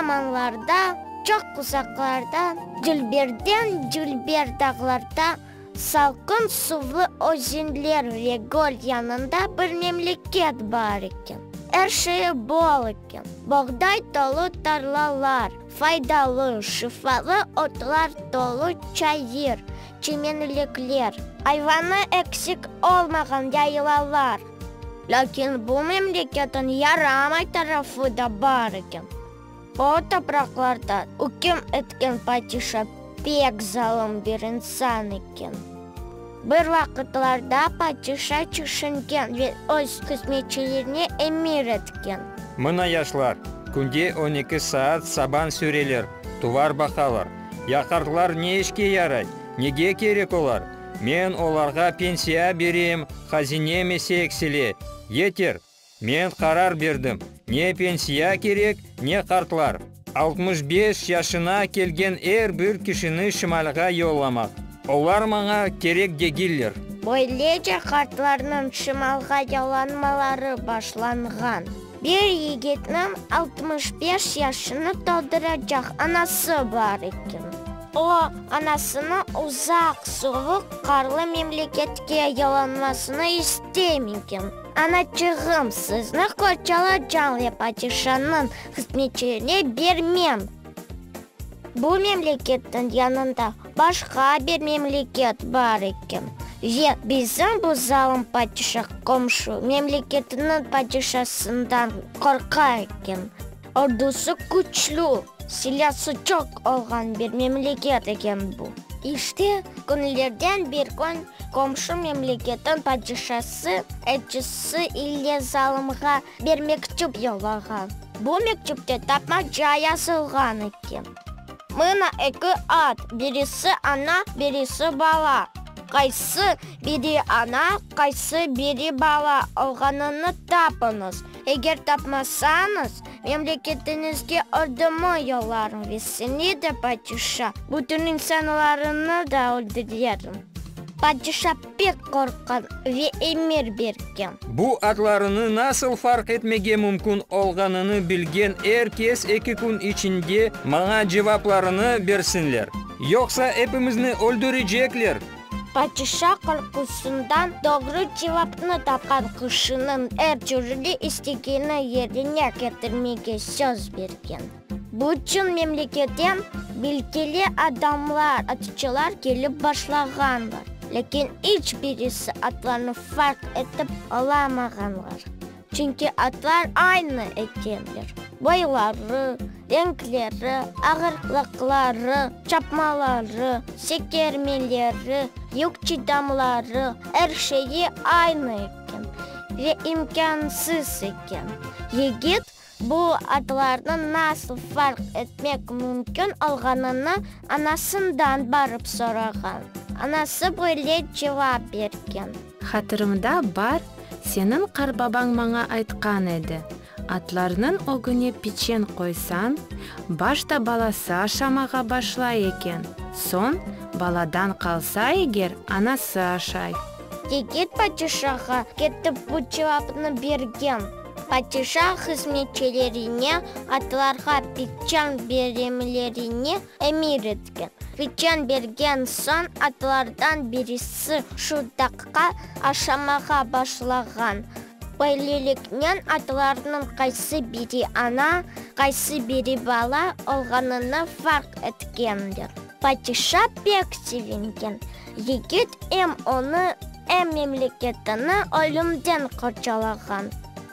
zamanlarda, çoq uzaqlarda, dülberden dülber dağlarda, salqın suvlı özenler ve göl yanında bir memleket bar eken. Er şeyi bol eken, boğday tolu tarlalar, faydalı, şifalı otlar tolu çayır, çimenlikler, ayvanı eksik olmağan yaylalar. Lâkin bu memleketniñ yaramay tarafı da bar eken. O topraqlarda üküm etken padişa pek zalım bir insan eken. Bir vaqıtlarda padişa tüşüngen ve öz hızmetçilerine emir etken. Mına yaşlar, künde on eki saat saban süreler, tuvar baqalar. Ya qartlar ne işke yaray, nege kerek olar? Men olarğa pensiya berem, hazinem ise eksile. Yeter! Men qarar berdim, ne pensiya kerek, ne qartlar. 65 yaşına kelgen er bir kişini şimalğa yollamaq. Olar maña kerek degiller. Böylece qartlarnıñ şimalğa yollanmaları başlanğan. Bir yigitniñ 65 yaşını tolduracaq anası bar eken. O, anasını uzaq, suvuq, qarlı memleketke yollanmasını istemegen. Anaçığım, sizni qorçalacam ve padişanıñ hızmetçilerine bermem. Bu memleketniñ yanında başqa bir memleket bar eken ve bizim bu zalım padişa qomşu memleketniñ padişasından qorqa eken. Ordusı küçlü, silâsı çoq olğan bir memleket eken bu. İşte, künlerden bir kün qomşu memleketniñ padişası elçisi ile zalımğa bir mektüp yollağan. Bu mektüpte tapmaca yazılğan eken. Mına eki at, birisi ana, birisi bala. Qaysı biri ana, qaysı biri bala olğanını tapıñız. Eger tapmasañız, memleketiñizge ordumı yollarım ve seni de, padişa, bütün insanlarıñnı da öldürerim. Padişa pek qorqqan ve emir bergen. Bu adlarını nasıl farq etmege mümkün olğanını bilgen er kes eki kün içinde maña cevaplarını bersinler. Yoqsa epimizni öldürecekler! Padişa qorqusından doğru cevapnı tapqan kişiniñ er türlü istegini yerine ketirmege söz bergen. Bütün memleketten bilgili adamlar, atçılar kelip başlağanlar, lâkin iç birisi atlarnı farq etip olamağanlar. Çünki atlar aynı ekenler, boyları, renkleri, ağırlıqları, çapmaları, sekermeleri, yük çıdamları, er şeyi aynı eken ve imkânsız eken. Yigit bu atlarnı nasıl farq etmek mümkün olğanını anasından barıp sorağan. Anası böyle cevap bergen. Hatırımda bar, seniñ qartbabañ maña aytqan edi, atlarnıñ ögüne piçen qoysañ, başta balası aşamağa başlay eken, soñ, baladan qalsa eger, anası aşay. Yigit padişağa ketip bu cevapnı bergen. Padişa hızmetçilerine atlarğa piçen bermelerini emir etken. Piçen bergen soñ atlardan birisi şu daqqa aşamağa başlağan. Böyleliknen atlarnıñ qaysı biri ana, qaysı biri bala olğanını farq etkenler. Padişa pek sevingen. Yigit em onı, em memleketini ölümden qorçalağan.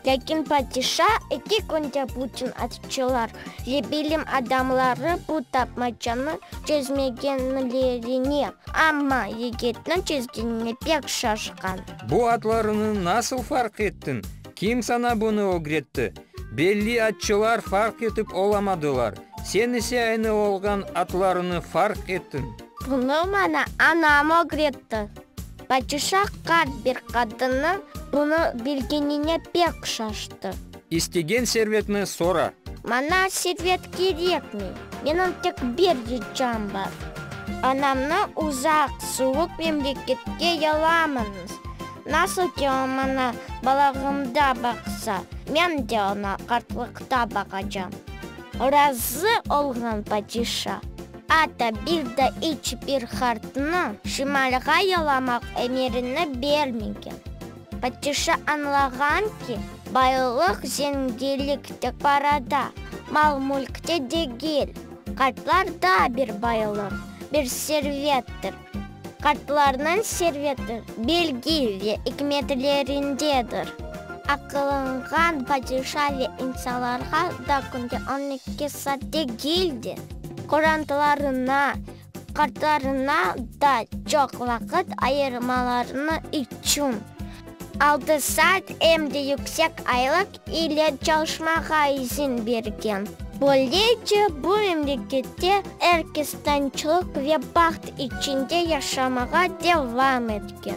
Lâkin padişa eki künde bütün atçılar ve bilim adamları bu tapmacanı çezmegenlerine, amma yigitniñ çezgenine pek şaşqan. Bu atlarını nasıl farq ettiñ? Kim saña bunı ögretti? Belli atçılar farq etip olamadılar, sen ise aynı olğan atlarını farq ettiñ. Bunı maña anam ögretti. Padişa qart bir qadınnıñ bunı bilgenine pek şaştı. İstegen servetni sora. Maña servet kerekmey, menim tek bir ricam bar, anamnı uzaq, suvuq memleketke yollamañız. Nasıl ki o maña balağımda baqsa, men de oña qartlıqta baqacam. Razı olğan padişa, atta bir daa iç bir qartnı şimalğa yollamaq emirini bermegen. Padişa añlağan ki, baylıq zenginlikte, parada, mal-mülkte degil, qartlar da bir baylıq, bir servettir. Qartlarnıñ serveti bilgi ve ikmetlerindedir. Aqıllanğan padişa ve insanlarğa da künde 12 saat degil de, qorantalarına, qartlarına da çoq vaqıt ayırmalarını içün altı saat em de yüksek aylıq ile çalışmağa izin bergen. Böylece, bu memlekette er kes tınçlıq ve baht içinde yaşamağa devam etken.